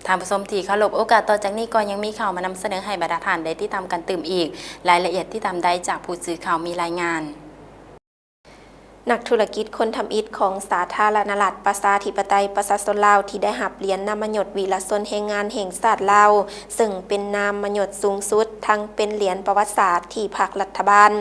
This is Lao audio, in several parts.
ທ່ານຜູ້ຊົມທີ່ເຄົາລົບ, ໂອກາດຕໍ່ຈາກນີ້ກໍຍັງມີຂ່າວມານຳສະເໜີໃຫ້ບັນດາທ່ານໄດ້ຕິດຕາມກັນຕື່ມອີກ. ລາຍລະອຽດຕິດຕາມໄດ້ຈາກຜູ້ສື່ຂ່າວມີລາຍງານ. ນັກທຸລະກິດຄົນທຳອິດຂອງສາທາລະນະລັດ ປະຊາທິປະໄຕ ປະຊາຊົນລາວ ທີ່ໄດ້ຮັບຫຼຽນນາມມະຍົດ ວິລະຊົນແຮງງານແຫ່ງຊາດລາວ, ເຊິ່ງເປັນນາມມະຍົດສູງສຸດ ທັງເປັນຫຼຽນປະຫວັດສາດທີ່ພັກລັດຖະບານ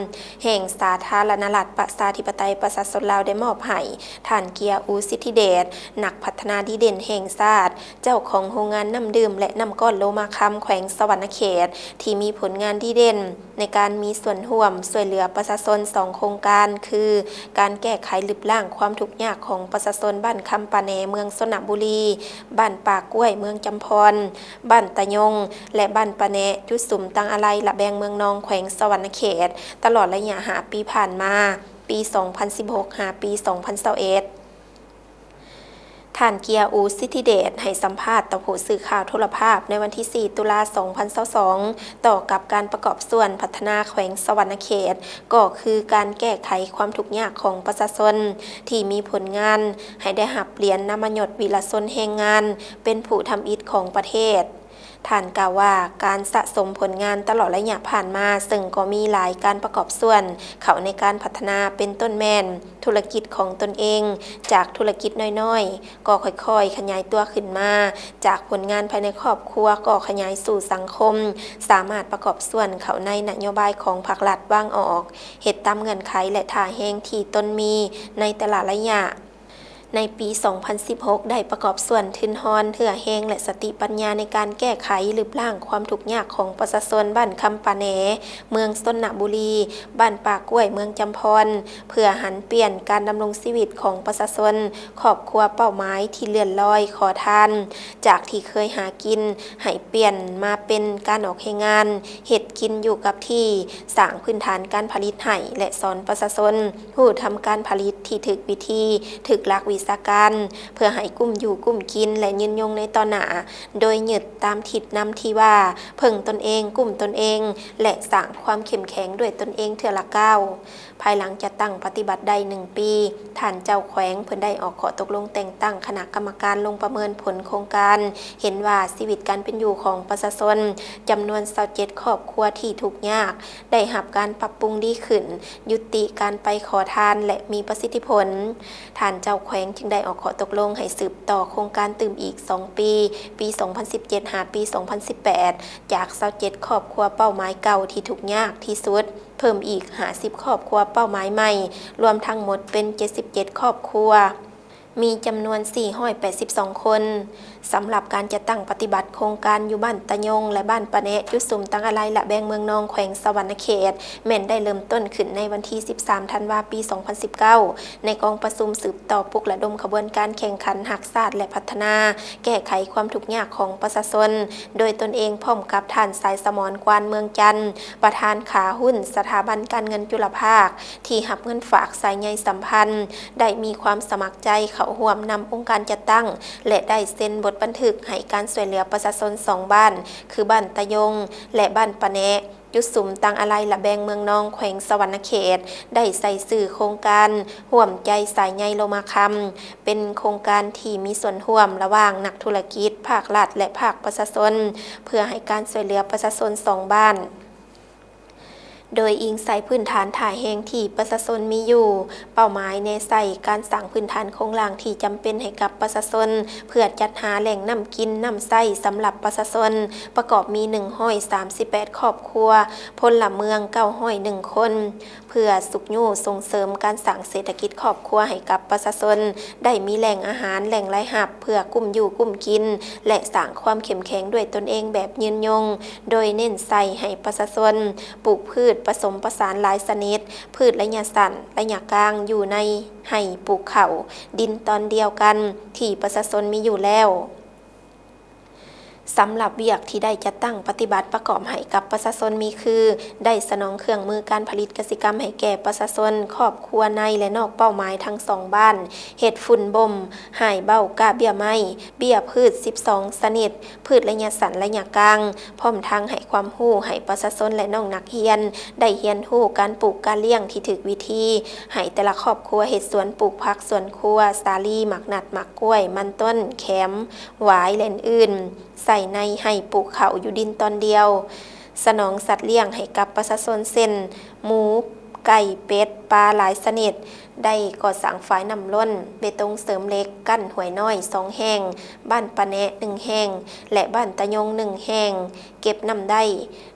ແຫ່ງສາທາລະນະລັດ ປະຊາທິປະໄຕ ປະຊາຊົນລາວ ໄດ້ມອບໃຫ້ ທ່ານ ເກຍ ອູ ສິດທິເດດ, ນັກພັດທະນາດີເດັ່ນແຫ່ງຊາດ, ເຈົ້າຂອງໂຮງງານນ້ຳດື່ມ ແລະ ນ້ຳກ້ອນໂລມາຄຳ ແຂວງສະຫວັນນະເຂດ ທີ່ມີຜົນງານດີເດັ່ນ ໃນການມີສ່ວນຮ່ວມຊ່ວຍເຫຼືອປະຊາຊົນສອງໂຄງການ ຄື ການແກ້ໄຂລຶບລ້າງຄວາມທຸກຍາກຂອງປະຊາຊົນບ້ານຄຳປາແນ ເມືອງຊົນນະບູລີ, ບ້ານປ່າກ້ວຍ ເມືອງຈຳພອນ, ບ້ານຕາຍົງ ແລະ ບ້ານປາແນ ຈຸດສຸມຕັ້ງອາໄລລະແບງເມືອງນອງ ແຂວງສະຫວັນນະເຂດ ຕະຫຼອດໄລຍະຫ້າປີຜ່ານມາ, ປີສອງພັນສິບຫົກ ຫາປີສອງພັນຊາວເອັດ. ທ່ານ ເກຍ ອູ ສິດທິເດດ ໃຫ້ສຳພາດຕໍ່ຜູ້ສື່ຂ່າວໂທລະພາບໃນວັນທີສີ່ ຕຸລາ ສອງພັນຊາວສອງ ຕໍ່ກັບການປະກອບສ່ວນພັດທະນາແຂວງສະຫວັນນະເຂດ, ກໍຄືການແກ້ໄຂຄວາມທຸກຍາກຂອງປະຊາຊົນທີ່ມີຜົນງານ ໃຫ້ໄດ້ຮັບຫຼຽນນາມມະຍົດ ວິລະຊົນແຮງງານ ເປັນຜູ້ທຳອິດຂອງປະເທດ. ທ່ານກ່າວວ່າ ການສະສົມຜົນງານຕະຫຼອດໄລຍະຜ່ານມາ ເຊິ່ງກໍມີຫຼາຍການປະກອບສ່ວນເຂົ້າໃນການພັດທະນາ ເປັນຕົ້ນແມ່ນທຸລະກິດຂອງຕົນເອງ, ຈາກທຸລະກິດນ້ອຍໆ ກໍຄ່ອຍໆຂະຫຍາຍຕົວຂຶ້ນມາ, ຈາກຜົນງານພາຍໃນຄອບຄົວກໍຂະຫຍາຍສູ່ສັງຄົມ, ສາມາດປະກອບສ່ວນເຂົ້າໃນນະໂຍບາຍຂອງພັກລັດວາງອອກ, ເຮັດຕາມເງື່ອນໄຂ ແລະ ທ່າແຮງທີ່ຕົນມີໃນແຕ່ລະໄລຍະ. ໃນປີສອງພັນສິບຫົກ ໄດ້ປະກອບສ່ວນທຶນຮອນ, ເຫື່ອແຮງ ແລະ ສະຕິປັນຍາໃນການແກ້ໄຂລຶບລ້າງຄວາມທຸກຍາກຂອງປະຊາຊົນບ້ານຄຳປາແນ, ເມືອງຊົນນະບູລີ, ບ້ານປ່າກ້ວຍ, ເມືອງຈຳພອນ, ເພື່ອຫັນປ່ຽນການດຳລົງຊີວິດຂອງປະຊາຊົນຄອບຄົວເປົ້າໝາຍທີ່ເລື່ອນລອຍຂໍທານ, ຈາກທີ່ເຄີຍຫາກິນ ໃຫ້ປ່ຽນມາເປັນການອອກແຮງງານ, ເຮັດກິນຢູ່ກັບທີ່, ສ້າງພື້ນຖານການຜະລິດໃຫ້ ແລະ ສອນປະຊາຊົນ ຮູ້ທຳການຜະລິດທີ່ຖືກວິທີ, ຖືກຫຼັກວິຊາການ, ເພື່ອໃຫ້ກຸ້ມຢູ່ກຸ້ມກິນ ແລະ ຍືນຍົງໃນຕໍ່ໜ້າ, ໂດຍຍຶດຕາມທິດນຳທີ່ວ່າ ເພິ່ງຕົນເອງ, ກຸ້ມຕົນເອງ ແລະ ສ້າງຄວາມເຂັ້ມແຂງດ້ວຍຕົນເອງເທື່ອລະກ້າວ. ພາຍຫຼັງຈັດຕັ້ງປະຕິບັດໄດ້ໜຶ່ງປີ, ທ່ານເຈົ້າແຂວງເພິ່ນໄດ້ອອກຂໍ້ຕົກລົງແຕ່ງຕັ້ງຄະນະກຳມະການລົງປະເມີນຜົນໂຄງການ, ເຫັນວ່າຊີວິດການເປັນຢູ່ຂອງປະຊາຊົນຈຳນວນຊາວເຈັດຄອບຄົວທີ່ທຸກຍາກ ໄດ້ຮັບການປັບປຸງດີຂຶ້ນ, ຍຸຕິການໄປຂໍທານ ແລະ ມີປະສິດທິຜົນ. ທ່ານເຈົ້າແຂວງຈຶ່ງໄດ້ອອກຂໍ້ຕົກລົງໃຫ້ສືບຕໍ່ໂຄງການຕື່ມອີກສອງປີ, ປີສອງພັນສິບເຈັດ ຫາປີສອງພັນສິບແປດ, ຈາກຊາວເຈັດຄອບຄົວເປົ້າໝາຍເກົ່າທີ່ທຸກຍາກທີ່ສຸດ, ເພີ່ມອີກຫ້າສິບຄອບຄົວເປົ້າໝາຍໃໝ່, ລວມທັງໝົດເປັນເຈັດສິບເຈັດຄອບຄົວ. ມີຈຳນວນສີ່ຮ້ອຍແປດສິບສອງຄົນ. ສຳລັບການຈັດຕັ້ງປະຕິບັດໂຄງການຢູ່ບ້ານຕາຍົງ ແລະ ບ້ານປາແນະ ຈຸດສຸມຕັ້ງອາໄລລະແບງເມືອງນອງ ແຂວງສະຫວັນນະເຂດ ແມ່ນໄດ້ເລີ່ມຕົ້ນຂຶ້ນໃນວັນທີສິບສາມ ທັນວາ ປີສອງພັນສິບເກົ້າ ໃນກອງປະຊຸມສືບຕໍ່ປຸກລະດົມຂະບວນການແຂ່ງຂັນຮັກຊາດ ແລະ ພັດທະນາ ແກ້ໄຂຄວາມທຸກຍາກຂອງປະຊາຊົນ ໂດຍຕົນເອງພ້ອມກັບທ່ານ ສາຍສະໝອນ ກວານເມືອງຈັນ ປະທານຂາຫຸ້ນສະຖາບັນການເງິນຈຸລະພາກ ທີ່ຮັບເງິນຝາກສາຍໃຍສຳພັນ ໄດ້ມີຄວາມສະໝັກໃຈເຂົ້າຮ່ວມນຳອົງການຈັດຕັ້ງ ແລະ ໄດ້ເຊັນບົດບັນທຶກໃຫ້ການຊ່ວຍເຫຼືອປະຊາຊົນສອງບ້ານ ຄືບ້ານຕາຍົງ ແລະ ບ້ານປາແນະ ຈຸດສຸມຕັ້ງອາໄລລະແບງເມືອງນອງ ແຂວງສະຫວັນນະເຂດ ໄດ້ໃສ່ຊື່ໂຄງການຮ່ວມໃຈສາຍໃຍໂລມາຄຳ ເປັນໂຄງການທີ່ມີສ່ວນຮ່ວມລະຫວ່າງນັກທຸລະກິດ, ພາກລັດ ແລະ ພາກປະຊາຊົນ ເພື່ອໃຫ້ການຊ່ວຍເຫຼືອປະຊາຊົນສອງບ້ານ. ໂດຍອີງໃສ່ພື້ນຖານທ່າແຮງທີ່ປະຊາຊົນມີຢູ່, ເປົ້າໝາຍແນໃສ່ການສ້າງພື້ນຖານໂຄງລ່າງທີ່ຈຳເປັນໃຫ້ກັບປະຊາຊົນ ເພື່ອຈັດຫາແຫຼ່ງນ້ຳກິນ, ນ້ຳໃຊ້ສຳລັບປະຊາຊົນ, ປະກອບມີໜຶ່ງຮ້ອຍສາມສິບແປດຄອບຄົວ, ພົນລະເມືອງເກົ້າຮ້ອຍໜຶ່ງຄົນ, ເພື່ອຊຸກຍູ້ສົ່ງເສີມການສ້າງເສດຖະກິດຄອບຄົວໃຫ້ກັບປະຊາຊົນ ໄດ້ມີແຫຼ່ງອາຫານ, ແຫຼ່ງລາຍຮັບ ເພື່ອກຸ້ມຢູ່ກຸ້ມກິນ ແລະ ສ້າງຄວາມເຂັ້ມແຂງດ້ວຍຕົນເອງແບບຍືນຍົງ, ໂດຍເນັ້ນໃສ່ໃຫ້ປະຊາຊົນປູກພືດປະສົມປະສານຫຼາຍຊະນິດ, ພືດໄລຍະສັ້ນ, ໄລຍະກາງ ຢູ່ໃນໄຮ່ປູກເຂົ້າ, ດິນຕອນດຽວກັນທີ່ປະຊາຊົນມີຢູ່ແລ້ວ. ເ ສຳລັບວຽກທີ່ໄດ້ຈັດຕັ້ງປະຕິບັດປະກອບໃຫ້ກັບປະຊາຊົນມີຄື ໄດ້ສະໜອງເຄື່ອງມືການຜະລິດກະສິກຳໃຫ້ແກ່ປະຊາຊົນ ຄອບຄົວໃນ ແລະ ນອກເປົ້າໝາຍທັງສອງບ້ານ, ເຮັດຝຸ່ນບົ່ມ, ຫາຍເບົາ, ກະເບ້ຍໄມ້, ເບ້ຍພືດສິບສອງຊະນິດ, ພືດໄລຍະສັ້ນໄລຍະກາງ, ພ້ອມທັງໃຫ້ຄວາມຮູ້ໃຫ້ປະຊາຊົນ ແລະ ນ້ອງນັກຮຽນ ໄດ້ຮຽນຮູ້ການປູກການລ້ຽງທີ່ຖືກວິທີ, ໃຫ້ແຕ່ລະຄອບຄົວເຮັດສວນປູກຜັກສວນຄົວ, ສາລີ, ໝາກນັດ, ໝາກກ້ວຍ, ມັນຕົ້ນ, ແຂມ, ຫວາຍ ແລະ ອື່ນໆ ໃສ່ໃນໄຮ່ປູກເຂົ້າຢູ່ດິນຕອນດຽວ, ສະໜອງສັດລ້ຽງໃຫ້ກັບປະຊາຊົນ ເຊັ່ນ ໝູ, ໄກ່, ເປັດ, ປາຫຼາຍຊະນິດ, ໄດ້ກໍ່ສ້າງຝາຍນ້ຳລົ້ນ, ເບຕົງເສີມເຫຼັກ, ກັ້ນຫ້ວຍນ້ອຍສອງແຫ່ງ, ບ້ານປາແນະໜຶ່ງແຫ່ງ ແລະ ບ້ານຕາຍົງໜຶ່ງແຫ່ງ, ເກັບນ້ຳໄດ້,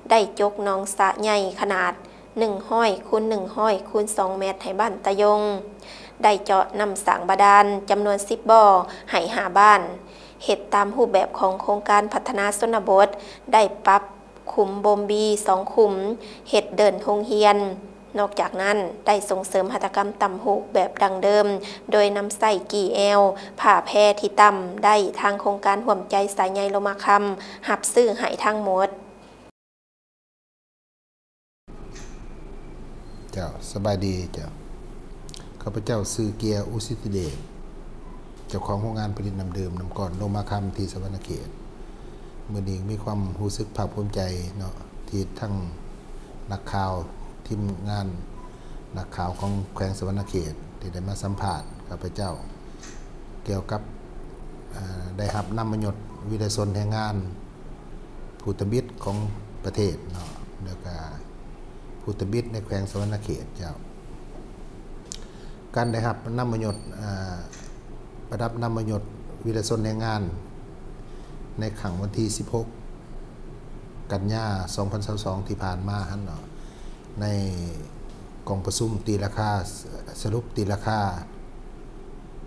ໄດ້ຈົກໜອງສະໃຫຍ່ຂະໜາດໜຶ່ງຮ້ອຍຄູນໜຶ່ງຮ້ອຍຄູນສອງແມັດໃຫ້ບ້ານຕາຍົງ, ໄດ້ເຈາະນ້ຳສ້າງບາດານຈຳນວນສິບບໍ່ໃຫ້ຫ້າບ້ານ, ເຮັດຕາມຮູບແບບຂອງໂຄງການພັດທະນາຊົນນະບົດ, ໄດ້ປັບຂຸມບົ່ມບີສອງຂຸມ, ເຮັດເດີ່ນໂຮງຮຽນ. ນອກຈາກນັ້ນ, ໄດ້ສົ່ງເສີມຫັດຖະກຳຕ່ຳຫູກແບບດັ້ງເດີມ, ໂດຍນຳໃຊ້ກີ່ແອວ, ຜ້າແພທີ່ຕ່ຳໄດ້ ທາງໂຄງການຮ່ວມໃຈສາຍໃຍໂລມາຄຳ ຮັບຊື້ໃຫ້ທັງໝົດ. ເຈົ້າ, ສະບາຍດີເຈົ້າ. ຂ້າພະເຈົ້າຊື່ ເກຍ ອຸສິດທິເດດ, ເຈົ້າຂອງໂຮງງານຜະລິດນ້ຳດື່ມນ້ຳກ້ອນໂລມາຄຳທີ່ສະຫວັນນະເຂດ. ມື້ນີ້ມີຄວາມຮູ້ສຶກພາກພູມໃຈເນາະ ທີ່ທັງນັກຂ່າວ, ທີມງານນັກຂ່າວຂອງແຂວງສະຫວັນນະເຂດ ທີ່ໄດ້ມາສຳພາດຂ້າພະເຈົ້າ ກ່ຽວກັບ, ເອີ, ໄດ້ຮັບນາມມະຍົດວິລະຊົນແຮງງານ ຜູ້ທຳອິດຂອງປະເທດເນາະ ແລ້ວກະຜູ້ທຳອິດໃນແຂວງສະຫວັນນະເຂດເຈົ້າ. ການໄດ້ຮັບນາມມະຍົດ, ເອີ, ປະດັບນາມມະຍົດວິລະຊົນແຮງງານ ໃນຄັ້ງວັນທີສິບຫົກ ກັນຍາ ສອງພັນຊາວສອງ ທີ່ຜ່ານມາຫັ້ນເນາະ ໃນກອງປະຊຸມຕີລາຄາ, ສະຫຼຸບຕີລາຄາ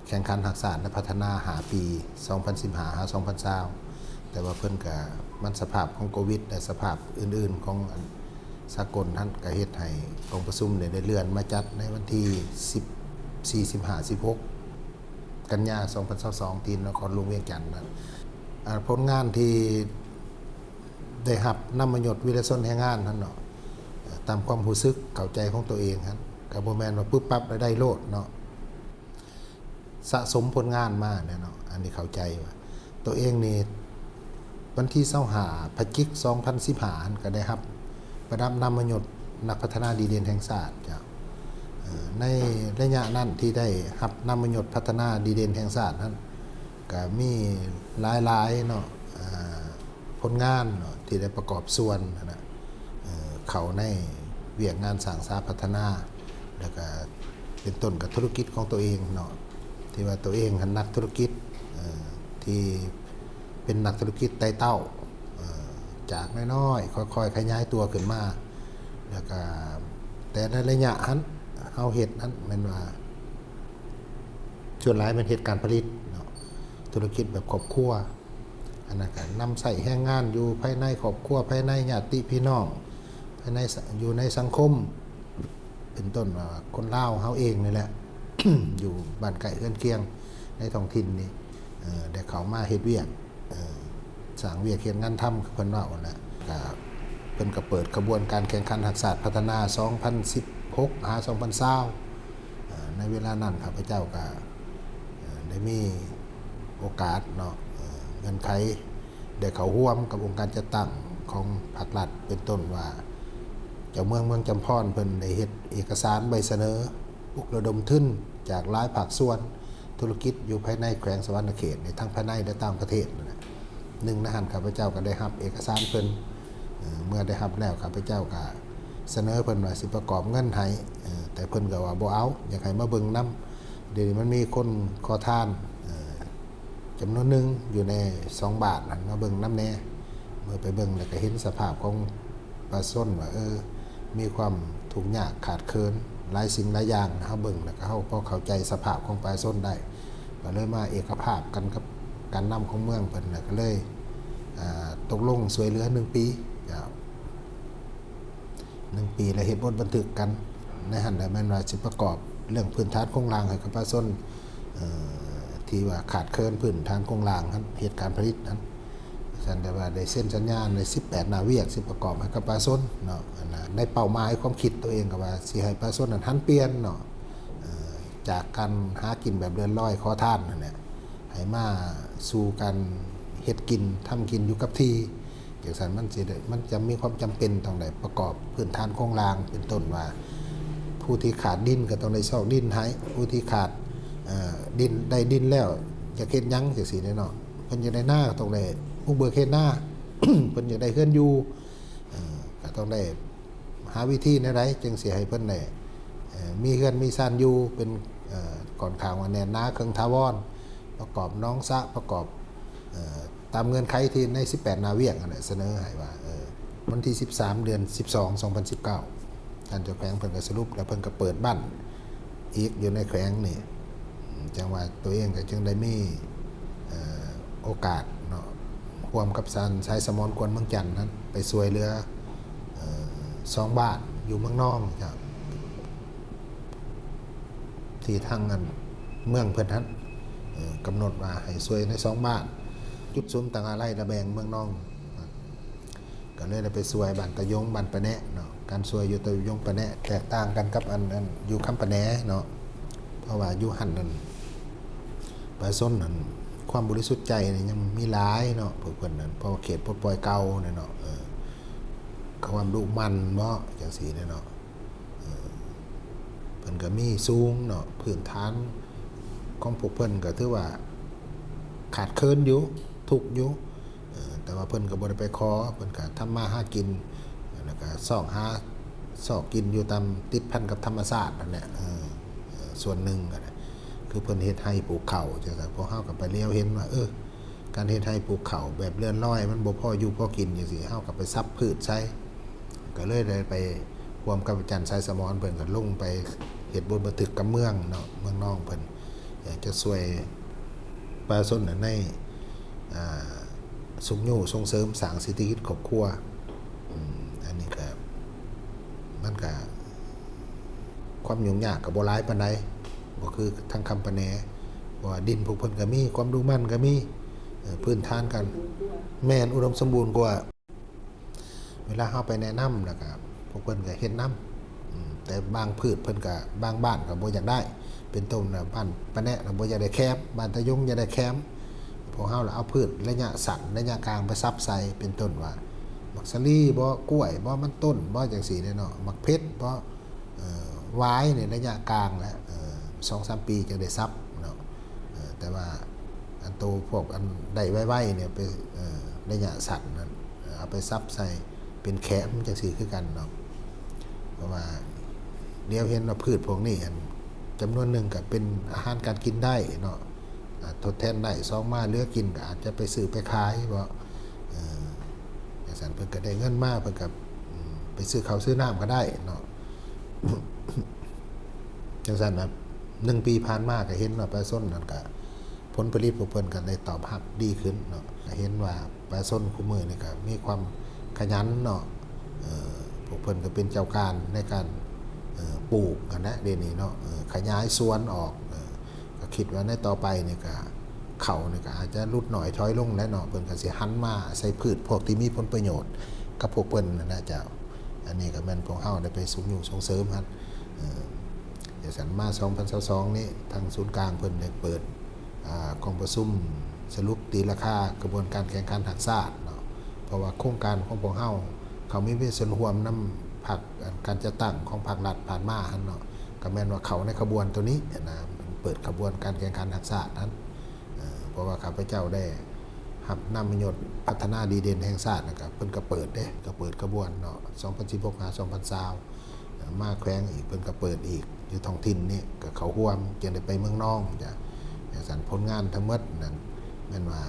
ແຂ່ງຂັນຮັກຊາດ ແລະ ພັດທະນາຫ້າປີ ສອງພັນສິບຫ້າ ຫາ ສອງພັນຊາວ ແຕ່ວ່າເພິ່ນກະ, ມັນສະພາບຂອງໂຄວິດ ແລະ ສະພາບອື່ນໆຂອງອັນສາກົນຫັ້ນ ກະເຮັດໃຫ້ກອງປະຊຸມໄດ້ເລື່ອນມາຈັດໃນວັນທີສິບສີ່ ສິບຫ້າ ສິບຫົກ ກັນຍາ ສອງພັນຊາວສອງ ທີ່ນະຄອນຫຼວງວຽງຈັນນັ້ນ. ອາ, ຜົນງານທີ່ໄດ້ຮັບນາມມະຍົດວິລະຊົນແຮງງານຫັ້ນເນາະ, ຕາມຄວາມຮູ້ສຶກເຂົ້າໃຈຂອງຕົວເອງຫັ້ນ ກະບໍ່ແມ່ນວ່າປຶບປັບແລ້ວໄດ້ໂລດເນາະ, ສະສົມຜົນງານມາແຫຼະເນາະ. ອັນນີ້ເຂົ້າໃຈວ່າຕົວເອງນີ້ ວັນທີຊາວຫ້າ ພະຈິກ ສອງພັນສິບຫ້າ ຫັ້ນ ກະໄດ້ຮັບປະດັບນາມມະຍົດນັກພັດທະນາດີເດັ່ນແຫ່ງຊາດເຈົ້າ. ເອີ, ໃນໄລຍະນັ້ນທີ່ໄດ້ຮັບນາມມະຍົດພັດທະນາດີເດັ່ນແຫ່ງຊາດນັ້ນ ກະມີຫຼາຍໆເນາະ, ເອີ, ຜົນງານເນາະ ທີ່ໄດ້ປະກອບສ່ວນຫັ້ນນະ, ເອີ, ເຂົ້າໃນວຽກງານສ້າງສາພັດທະນາ ແລ້ວກະເປັນຕົ້ນກະທຸລະກິດຂອງຕົວເອງເນາະ ທີ່ວ່າຕົວເອງຫັ້ນນັກທຸລະກິດ, ເອີ, ທີ່ ເປັນນັກທຸລະກິດໄຕ່ເຕົ້າ, ເອີ, ຈາກນ້ອຍໆ ຄ່ອຍໆຂະຫຍາຍຕົວຂຶ້ນມາ, ແລ້ວກະແຕ່ໃນໄລຍະຫັ້ນ ເຮົາເຮັດຫັ້ນແມ່ນວ່າ ສ່ວນຫຼາຍແມ່ນເຮັດການຜະລິດເນາະ, ທຸລະກິດແບບຄອບຄົວ, ອັນນັ້ນກະນຳໃຊ້ແຮງງານຢູ່ພາຍໃນຄອບຄົວ, ພາຍໃນຍາດຕິພີ່ນ້ອງ, ພາຍໃນ ຢູ່ໃນສັງຄົມ ເປັນຕົ້ນວ່າຄົນລາວເຮົາເອງນີ້ແຫຼະ ຢູ່ບ້ານໃກ້ເຮືອນຄຽງໃນທ້ອງຖິ່ນນີ້ ເອີ ໄດ້ເຂົ້າມາເຮັດວຽກ ເອີ ສ້າງວຽກເຮັດງານທຳ ຄືເພິ່ນເວົ້າຫັ້ນແຫຼະ. ກະເພິ່ນກະເປີດຂະບວນການແຂ່ງຂັນຮັກຊາດພັດທະນາ ສອງພັນສິບຫົກ ຫາ ສອງພັນຊາວ ເອີ ໃນເວລານັ້ນຂ້າພະເຈົ້າກະ ເອີ ໄດ້ມີໂອກາດເນາະ ເອີ ເງື່ອນໄຂ ໄດ້ເຂົ້າຮ່ວມກັບອົງການຈັດຕັ້ງຂອງພາກລັດ ເປັນຕົ້ນວ່າ ເຈົ້າເມືອງເມືອງຈຳພອນ ເພິ່ນໄດ້ເຮັດເອກະສານໃບສະເໜີປຸກລະດົມທຶນຈາກຫຼາຍພາກສ່ວນທຸລະກິດຢູ່ພາຍໃນແຂວງສະຫວັນນະເຂດນີ້ ທັງພາຍໃນ ແລະ ຕ່າງປະເທດນັ້ນແຫຼະ. ໜຶ່ງໃນຫັ້ນ ຂ້າພະເຈົ້າກໍໄດ້ຮັບເອກະສານເພິ່ນ ເອີ ເມື່ອໄດ້ຮັບແລ້ວ ຂ້າພະເຈົ້າກໍສະເໜີເພິ່ນວ່າຊິປະກອບເງິນໃຫ້ ເອີ ແຕ່ເພິ່ນກໍວ່າບໍ່ເອົາ ຢາກໃຫ້ມາເບິ່ງນຳ. ດຽວນີ້ມັນມີຄົນຂໍທານ ເອີ ຈຳນວນໜຶ່ງຢູ່ໃນສອງບ້ານຫັ້ນມາເບິ່ງນຳແດ່. ເມື່ອໄປເບິ່ງແລ້ວກໍເຫັນສະພາບຂອງປະຊາຊົນວ່າ ເອີ ມີຄວາມທຸກຍາກຂາດເຂີນຫຼາຍສິ່ງຫຼາຍຢ່າງ, ເຮົາເບິ່ງແລ້ວກໍເຮົາພໍເຂົ້າໃຈສະພາບຂອງປະຊາຊົນໄດ້, ກໍເລີຍມາເອກະພາບກັນກັບການນຳຂອງເມືອງເພິ່ນ ແລ້ວກໍເລີຍ ອາ ຕົກລົງຊ່ວຍເຫຼືອໜຶ່ງປີ ເຈົ້າ. ໜຶ່ງປີ ແລະ ເຮັດບົດບັນທຶກກັນ ໃນຫັ້ນແຫຼະ ແມ່ນວ່າຊິປະກອບເລື່ອງພື້ນຖານໂຄງລ່າງໃຫ້ກັບປະຊາຊົນ ເອີ ທີ່ວ່າຂາດເຂີນພື້ນຖານໂຄງລ່າງຫັ້ນ ເຮັດການຜະລິດຫັ້ນ ທ່ານໄດ້ວ່າໄດ້ເຊັນສັນຍາໄດ້ສິບແປດໜ້າວຽກ ຊິປະກອບໃຫ້ກັບປະຊາຊົນເນາະ ອັນນະ ໃນເປົ້າໝາຍຄວາມຄິດຕົວເອງກໍວ່າຊິໃຫ້ປະຊາຊົນນັ້ນຫັນປ່ຽນເນາະ ເອີ ຈາກການຫາກິນແບບເລື່ອນລອຍຂໍທານຫັ້ນແຫຼະ ໃຫ້ມາສູ່ການເຮັດກິນ ທຳກິນຢູ່ກັບທີ່ ຈັ່ງຊັ້ນມັນຊິໄດ້ ມັນຈະມີຄວາມຈຳເປັນຕ້ອງໄດ້ປະກອບພື້ນຖານໂຄງລ່າງ ເປັນຕົ້ນວ່າ ຜູ້ທີ່ຂາດດິນກໍຕ້ອງໄດ້ຊອກດິນໃຫ້ ຜູ້ທີ່ຂາດ ເອີ ດິນ ໄດ້ດິນແລ້ວຢາກເຮັດຫຍັງຈັ່ງຊີ້ເນາະ ເພິ່ນຢາກໄດ້ນາກໍຕ້ອງໄດ້ບຸກເບີກເຮັດນາ ເພິ່ນຢາກໄດ້ເຮືອນຢູ່ ເອີ ກໍຕ້ອງໄດ້ຫາວິທີແນວໃດຈຶ່ງຊິໃຫ້ເພິ່ນໄດ້ ເອີ ມີເຮືອນມີຊານຢູ່ ເປັນ ເອີ ຂ້ອນຂ້າງວ່າແໜ້ນໜາເຄິ່ງຖາວອນ ປະກອບໜອງສະ ປະກອບ ເອີ ຕາມເງື່ອນໄຂທີ່ໃນສິບແປດໜ້າວຽກຫັ້ນແຫຼະ ສະເໜີໃຫ້ວ່າ ເອີ ວັນທີສິບສາມ ເດືອນສິບສອງ ສອງພັນສິບເກົ້າ ທ່ານເຈົ້າແຂວງເພິ່ນກໍສະຫຼຸບ ແລ້ວເພິ່ນກໍເປີດບັ້ນອີກຢູ່ໃນແຂວງນີ້ ຈັ່ງວ່າຕົວເອງກໍຈຶ່ງໄດ້ມີ ເອີ ໂອກາດເນາະ ຮ່ວມກັບທ່ານ ສາຍສະໝອນ ກວນເມືອງຈັນນັ້ນ ໄປຊ່ວຍເຫຼືອ ເອີ ສອງບ້ານຢູ່ເມືອງນອງເຈົ້າ ທີ່ທາງອັນເມືອງເພິ່ນຫັ້ນ ເອີ ກຳນົດວ່າໃຫ້ຊ່ວຍໃນສອງບ້ານ ຈຸດສຸມຕັ້ງອາໄລລະແບງເມືອງນອງ ກໍເລີຍໄດ້ໄປຊ່ວຍບ້ານຕາຢົງ ບ້ານປະແນະເນາະ ການຊ່ວຍຢູ່ຕາຢົງປະແນະແຕກຕ່າງກັນກັບອັນ ອັນຢູ່ຄຳປະແນເນາະ ເພາະວ່າຢູ່ຫັ້ນນັ້ນ ປະຊາຊົນນັ້ນ ຄວາມບໍລິສຸດໃຈນີ້ຍັງມີຫຼາຍເນາະ ພວກເພິ່ນນັ້ນ ເພາະວ່າເຂດປົດປ່ອຍເກົ່າແຫຼະເນາະ ເອີ ຄວາມດຸໝັ່ນເບາະ ຈັ່ງຊີ້ແຫຼະເນາະ ເອີ ເພິ່ນກໍມີສູງເນາະ ພື້ນຖານຂອງພວກເພິ່ນກໍຖືວ່າຂາດເຂີນຢູ່ ທຸກຢູ່ ເອີ ແຕ່ວ່າເພິ່ນກໍບໍ່ໄດ້ໄປຂໍ ເພິ່ນກໍທຳມາຫາກິນ ແລ້ວກໍຊອກຫາ ຊອກກິນຢູ່ຕາມ ຕິດພັນກັບທຳມະຊາດຫັ້ນແຫຼະ ເອີ ເອີ ສ່ວນໜຶ່ງກໍໄດ້ ຄືເພິ່ນເຮັດໄຮ່ປູກເຂົ້າຈັ່ງຊັ້ນ ພວກເຮົາກໍໄປຫຼຽວເຫັນວ່າ ເອີ ການເຮັດໄຮ່ປູກເຂົ້າແບບເລື່ອນລອຍ ມັນບໍ່ພໍຢູ່ພໍກິນຈັ່ງຊີ້ ເຮົາກໍໄປສັບພືດໃສ່ ກໍເລີຍໄດ້ໄປຮ່ວມກັບອາຈານ ສາຍສະໝອນ ເພິ່ນກໍລົງໄປເຮັດບົດບັນທຶກກັບເມືອງເນາະ ເມືອງນອງເພິ່ນ ຢາກຈະຊ່ວຍປະຊາຊົນໃນ ອ່າ ຊຸກຍູ້ສົ່ງເສີມສ້າງເສດຖະກິດຄອບຄົວ ອືມ ອັນນີ້ກໍ ມັນກໍ ຄວາມຫຍຸ້ງຍາກກໍບໍ່ຫຼາຍປານໃດ ບໍ່ຄືທາງຄຳປະແນ ເພາະວ່າດິນພວກເພິ່ນກໍມີ ຄວາມດຸໝັ່ນກໍມີ ເອີ ພື້ນຖານການ ແມ່ນ ອຸດົມສົມບູນກວ່າ ເວລາເຮົາໄປແນະນຳ ແລ້ວກໍພວກເພິ່ນກໍເຮັດນຳ ອືມ ແຕ່ບາງພືດເພິ່ນກໍ ບາງບ້ານກໍບໍ່ຢາກໄດ້ ເປັນຕົ້ນວ່າບ້ານປະແນະກໍບໍ່ຢາກໄດ້ແຄມ ບ້ານຕາຢົງຢາກໄດ້ແຄມ ພວກເຮົາລະເອົາພືດໄລຍະສັ້ນ ໄລຍະກາງໄປສັບໃສ່ ເປັນຕົ້ນວ່າ ໝາກສາລີບໍ ກ້ວຍບໍ ມັນຕົ້ນບໍ ຈັ່ງຊີ້ເດ້ເນາະ ໝາກເຜັດບໍ ເອີ ຫວາຍນີ້ໄລຍະກາງແຫຼະ ເອີ ສອງສາມປີຈຶ່ງໄດ້ສັບເນາະ ເອີ ແຕ່ວ່າອັນໂຕພວກອັນໄດ້ໄວໆນີ້ໄປ ເອີ ໄລຍະສັ້ນນັ້ນ ເອີ ເອົາໄປສັບໃສ່ເປັນແຄມຈັ່ງຊີ້ຄືກັນເນາະ ເພາະວ່າດຽວເຫັນວ່າພືດພວກນີ້ຫັ້ນ ຈຳນວນໜຶ່ງກໍເປັນອາຫານການກິນໄດ້ເນາະ ອາ ທົດແທນໄດ້ ສອງມາເຫຼືອກິນກໍອາດຈະໄປຊື້ໄປຂາຍບໍ ເອີ ຈັ່ງຊັ້ນເພິ່ນກໍໄດ້ເງິນມາ ເພິ່ນກໍ ອືມ ໄປຊື້ເຂົ້າຊື້ນ້ຳກໍໄດ້ເນາະ ຈັ່ງຊັ້ນນະ ໜຶ່ງປີຜ່ານມາກໍເຫັນວ່າປະຊາຊົນນັ້ນກໍ ຜົນຜະລິດພວກເພິ່ນກໍໄດ້ຕອບຮັບດີຂຶ້ນເນາະ ກໍເຫັນວ່າປະຊາຊົນຄູ່ມື້ນີ້ກໍມີຄວາມຂະຫຍັນເນາະ ເອີ ພວກເພິ່ນກໍເປັນເຈົ້າການໃນການ ເອີ ປູກຫັ້ນແຫຼະ ດຽວນີ້ເນາະ ເອີ ຂະຫຍາຍສວນອອກ ເອີ ກໍຄິດວ່າໃນຕໍ່ໄປນີ້ກໍ ເຂົ້ານີ້ກໍອາດຈະຫຼຸດໜ້ອຍຖອຍລົງແຫຼະເນາະ ເພິ່ນກໍຊິຫັນມາໃສ່ພືດພວກທີ່ມີຜົນປະໂຫຍດກັບພວກເພິ່ນຫັ້ນນະເຈົ້າ ອັນນີ້ກໍແມ່ນພວກເຮົາໄດ້ໄປຊຸກຍູ້ສົ່ງເສີມຫັ້ນ ເອີ ຈັ່ງຊັ້ນມາສອງພັນຊາວສອງນີ້ ທາງສູນກາງເພິ່ນໄດ້ເປີດ ອ່າ ກອງປະຊຸມສະຫຼຸບຕີລາຄາຂະບວນການແຂ່ງຂັນຮັກຊາດເນາະ ເພາະວ່າໂຄງການຂອງພວກເຮົາ ເຂົ້າມາມີສ່ວນຮ່ວມນຳພັກ ການຈັດຕັ້ງຂອງພັກລັດຜ່ານມາຫັ້ນເນາະ ກໍແມ່ນວ່າເຂົ້າໃນຂະບວນໂຕນີ້ຫັ້ນນະ ເປີດຂະບວນການແຂ່ງຂັນຮັກຊາດຫັ້ນ ເອີ ເພາະວ່າຂ້າພະເຈົ້າໄດ້ຮັບນາມມະຍົດພັດທະນາດີເດັ່ນແຫ່ງຊາດ ແລ້ວກໍເພິ່ນກໍເປີດເດ້ ກໍເປີດຂະບວນເນາະ ສອງພັນສິບຫົກ ຫາ ສອງພັນຊາວ ເອີ ມາແຂວງອີກ ເພິ່ນກໍເປີດອີກ ຢູ່ທ້ອງຖິ່ນນີ້ກໍເຂົ້າຮ່ວມ ຈຶ່ງໄດ້ໄປເມືອງນອງ ຈັ່ງ ຈັ່ງຊັ້ນ ຜົນງານທັງໝົດນັ້ນແມ່ນວ່າ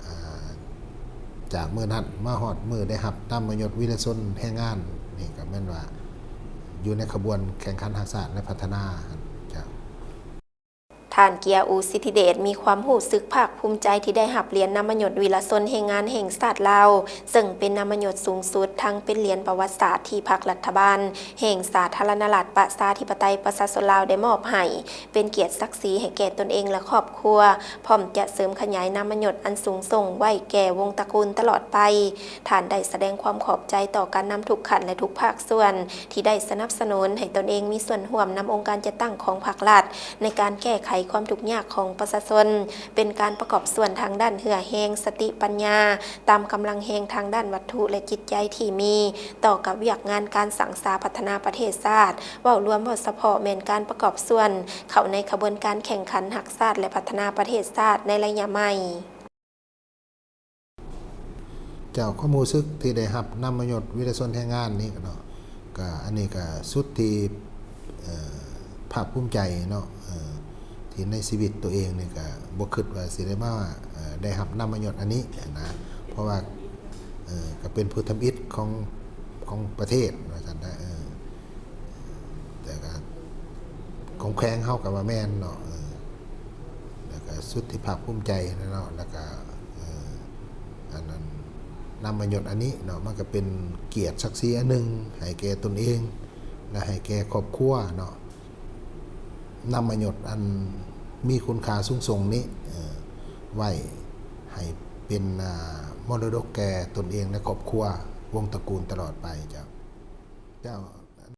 ອ່າ ຈາກມື້ນັ້ນມາຮອດມື້ໄດ້ຮັບນາມມະຍົດວິລະຊົນແຮງງານນີ້ ກໍແມ່ນວ່າຢູ່ໃນຂະບວນແຂ່ງຂັນຮັກຊາດ ແລະ ພັດທະນາຫັ້ນເຈົ້າ. ທ່ານ ເກຍອູ ສິດທິເດດ ມີຄວາມຮູ້ສຶກພາກພູມໃຈທີ່ໄດ້ຮັບຫຼຽນນາມມະຍົດວິລະຊົນແຮງງານແຫ່ງຊາດລາວ, ເຊິ່ງເປັນນາມມະຍົດສູງສຸດ, ທັງເປັນຫຼຽນປະຫວັດສາດທີ່ພັກລັດຖະບານແຫ່ງສາທາລະນະລັດ ປະຊາທິປະໄຕ ປະຊາຊົນລາວໄດ້ມອບໃຫ້, ເປັນກຽດສັກສີໃຫ້ແກ່ຕົນເອງ ແລະ ຄອບຄົວ, ພ້ອມຈະເສີມຂະຫຍາຍນາມມະຍົດອັນສູງສົ່ງໄວ້ແກ່ວົງຕະກູນຕະຫຼອດໄປ. ທ່ານໄດ້ສະແດງຄວາມຂອບໃຈຕໍ່ການນຳທຸກຂັ້ນ ແລະ ທຸກພາກສ່ວນ ທີ່ໄດ້ສະໜັບສະໜູນໃຫ້ຕົນເອງມີສ່ວນຮ່ວມນຳອົງການຈັດຕັ້ງຂອງພັກລັດ ໃນການແກ້ໄຂຄວາມທຸກຍາກຂອງປະຊາຊົນ, ເປັນການປະກອບສ່ວນທາງດ້ານເຫື່ອແຮງ, ສະຕິປັນຍາ, ຕາມກຳລັງແຮງທາງດ້ານວັດຖຸ ແລະ ຈິດໃຈທີ່ມີ ຕໍ່ກັບວຽກງານການສ້າງສາພັດທະນາປະເທດຊາດ. ເວົ້າລວມ, ເວົ້າສະເພາະ, ແມ່ນການປະກອບສ່ວນເຂົ້າໃນຂະບວນການແຂ່ງຂັນຮັກຊາດ ແລະ ພັດທະນາປະເທດຊາດໃນໄລຍະໃໝ່. ເຈົ້າ, ຄວາມຮູ້ສຶກທີ່ໄດ້ຮັບນາມມະຍົດວິລະຊົນແຮງງານນີ້ເນາະ, ກະ ອັນນີ້ກະສຸດທີ່ ເອີ ພາກພູມໃຈເນາະ, ເອີ ທີ່ໃນຊີວິດຕົວເອງນີ້ກະບໍ່ຄິດວ່າຊິໄດ້ມາ ເອີ ໄດ້ຮັບນາມມະຍົດອັນນີ້ນະ, ເພາະວ່າ ເອີ ກະເປັນຜູ້ທຳອິດຂອງ ຂອງປະເທດວ່າຊັ້ນນະ, ເອີ ແຕ່ກະຂອງແຂວງເຮົາກະວ່າແມ່ນເນາະ, ເອີ ແລ້ວກະສຸດທີ່ພາກພູມໃຈນະເນາະ, ແລ້ວກະ ເອີ ອັນນັ້ນ ນາມມະຍົດອັນນີ້ເນາະ, ມັນກະເປັນກຽດສັກສີອັນໜຶ່ງໃຫ້ແກ່ຕົນເອງ ແລະ ໃຫ້ແກ່ຄອບຄົວເນາະ, ນາມມະຍົດອັນມີຄຸນຄ່າສູງສົ່ງນີ້ ເອີ ໄວ້ໃຫ້ເປັນ ອ່າ ມໍລະດົກແກ່ຕົນເອງ ແລະ ຄອບຄົວ ວົງຕະກູນຕະຫຼອດໄປ. ເຈົ້າ, ເຈົ້າ.